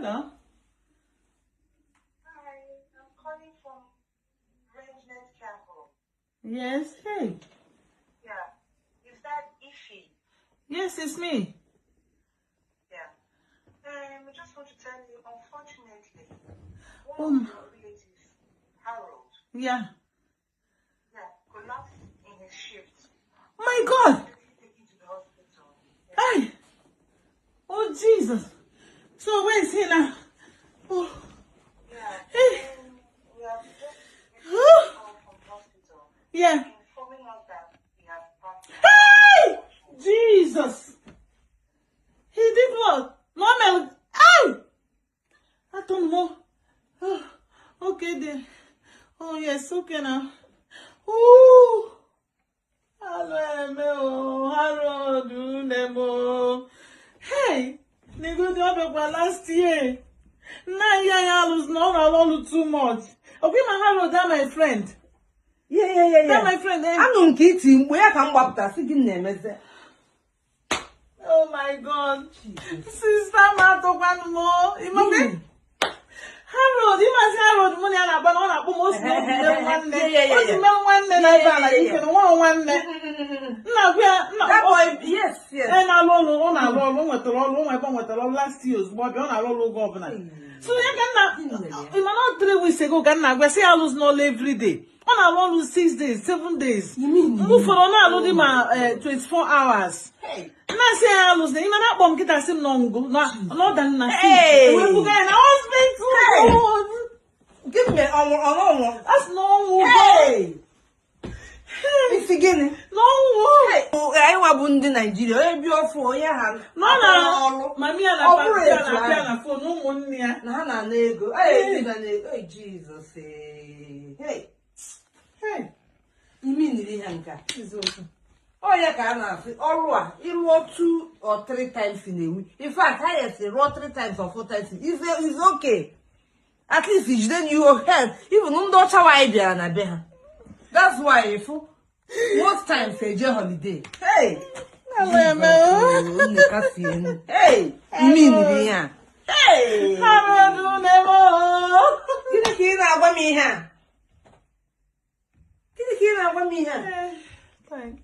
Hello. Hi, I'm calling from RangeNet Care Home. Yes, hey. Yeah. Is that Ify? Yes, it's me. Yeah. I just want to tell you, unfortunately, one of your relatives, Harold, yeah, collapsed in his shift. My God. Immediately taken to the hospital. Yeah. Hey. Oh, Jesus. So where is he now? Oh. Yeah. Hey. We have just received a call from the hospital informing us that he has passed. Hey! Jesus. He did what? Normal. Hey! I don't know. Oh, okay then. Oh yes, okay now. Ooh. Hello, Eme o. Harold Unemo. Hey! Negodi ọ last year. Nna anyị anyị alụzi na ọ na-alụ ọlụ too much. Okay, ma Harold, that my friend. Yeah. That my friend. Eh? Anụ m ka iti mgbe ya ka m gbapụtara sị gị m na-emezi. Oh my God. Sister m atọkwanụ m o. Ịmakwa? Harold, ịmasị Harold mụ na ya na-agba na ọ na-akpọ m o si na obi mee nwanne. O si mee nwanne na ebe ala ike na nwa nwanne. Nna gwa ya nna That boy, yes. e na-alụ ọrụ, ọ na-alụ ọrụ, o nwetara ọrụ, o nwe ebe ọ nwetara ọrụ last year. Ozugbo ọ bịa, ọ na-alụ ọrụ oge ọbụla. So ya ka nna ịma na 3 weeks ago ka nna agwa sị ya alụzi n'ọrụ everyday. Ọ na-alụ ọrụ 6 days, 7 days. Mgbe ụfọdụ ọ na-alụ dị ma 24 hours. Hey. Nna-asị ya alụzi ime na akpọ m nkịta sị m nọ ngụ na ọda nna si Hey! wee buga ya na hospital. Hey! Gịnị mere ọnwụ ọnwụ ọnwụ? A sị na ọnwụ. Hey! Isi gịnị? Na ọnwụ. Anyị nwa bụ ndị Naijiria, onye bi ọfụ onye ha Na ọ na ọrụ. Mami ya na Ọ papa bụrụ ya etu na-apịa ahụ. na phone ụmụnne ya. Na ha na-ana ego. Hey, ndị na ego. Hey, Jesus. Eh. Hey. Hey! Imi niri ha nke a. Eziokwu. Ọ ya ka a na-asị ọrụ a, ịrụọ two or three times in a week. In fact, highest rụọ three times or four times is okay. At least ijide your health. Even ndị ọcha nwaanyị bịara na be ha. That's why ịfụ most times eje holiday. Hey! Eme o. Nne kasie enu. Hey! Imi niri ihe a. Hey! Harold Unemo. Gịnị ka ị na-agwa m ihe a? Gịnị ka ị na-agwa m ihe a? Thank